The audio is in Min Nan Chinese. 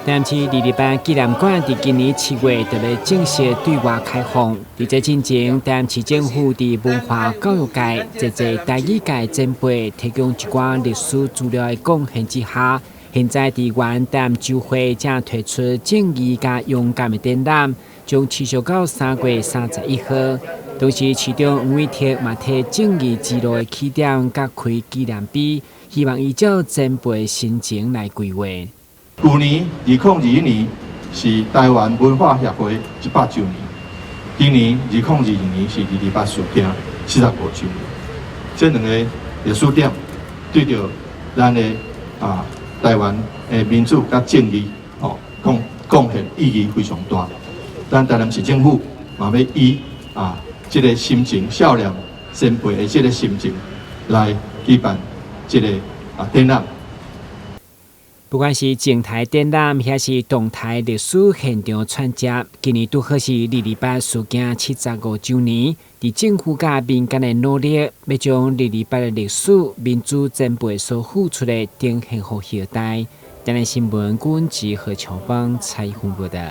台南市二二八紀念館佇今年7月就欲正式對外開放。佇這進前，台南市政府佇文化教育界、濟濟台語界前輩提供一寡歷史資料的貢獻之下，現在佇原台南州會正推出正義佮勇敢的展覽，將持續到3月31號。同時，市長黃偉哲嘛提正義之路的起點，佮開紀念碑，希望依照前輩心情來規劃。舊年2021年是台灣文化協會100週年，今年2022年是二二八事件75週年。這兩個歷史點對著咱的台灣的民主佮正義哦，貢獻意義非常大。咱台南市政府嘛欲以這个心情，少年前輩的這个心情來舉辦這个展覽。不管是靜態展覽，抑是動態歷史現場串接，今年拄好是二二八事件75週年，佇政府佮民間的努力，欲將二二八的歷史、民主前輩所付出的呈現予後代。台南新聞，郭文吉和喬邦採訪報導。